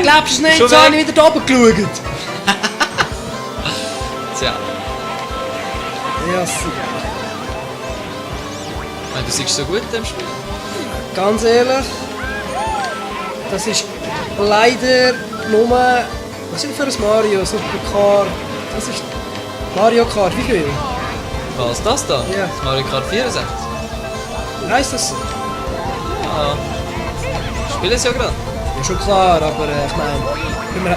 Glaubst du es nicht? Schon So habe weg. ich wieder da oben geschaut. Tja, Ja, super. du bist so gut im Spiel. Ganz ehrlich, das ist leider nur... Was ist denn für ein Mario? Supercar? Das ist Mario Kart, wie viel? Was, das da? Ja. Das Mario Kart 64? Wie heisst das? Ja. Ich spiele es ja gerade. Ja, schon klar, aber ich meine,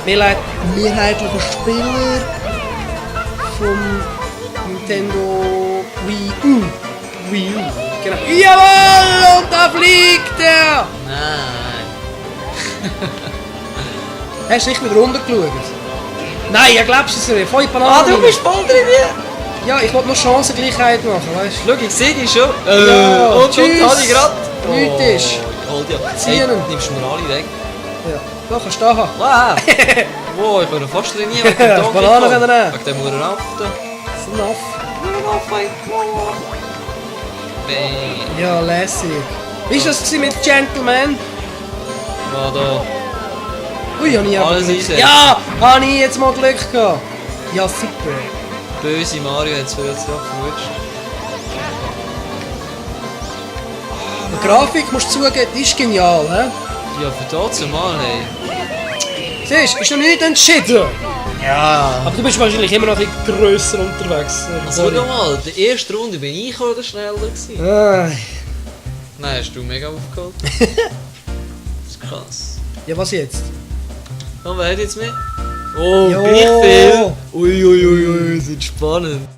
wenn man mehrheitlicher Spieler vom Nintendo Wii U. Genau. Jawohl! Und da fliegt er! Nein. Hast du nicht wieder runtergeschaut? Nein, ja glaubst du es nicht? 5 Bananen. Ah, du bist voll drin! Ja, ich wollte nur Chancengleichheit machen, weißt du? Schau, ich sehe dich schon. Ja, und tschüss. habe ich gerade. Nichts ist. Hold ja. Ziehen. Hey, nimmst du mir alle weg? Ja, da kannst du da haben. Wow! Wow, ich bin noch fast trainiert wegen dem Das Donkey Bananen Kong. können wir nehmen. Wegen dem Uhrenaften. So ein Aff. Uhrenaften. Bang. Ja, lässig. Wie war das gewesen mit Gentleman? Ja, da. Ui, habe ich aber Alles Glück. einsetzen. Ja, habe ich jetzt mal Glück gehabt. Ja, super. Böse Mario hat es für jetzt verwutscht. Die Grafik, musst du zugeben, die ist genial, hä? Ja, für dazu mal, hey. Siehst du, ist noch nicht entschieden. Ja. Aber du bist wahrscheinlich immer noch ein bisschen grösser unterwegs. Also, schau mal, in der ersten Runde bin ich oder schneller gewesen. Nein, Nein, hast du mega aufgeholt. Das ist krass. ja, was jetzt? Und wer hat jetzt mehr? Oh, Jo. gleich viel. Uiuiui, das wird spannend.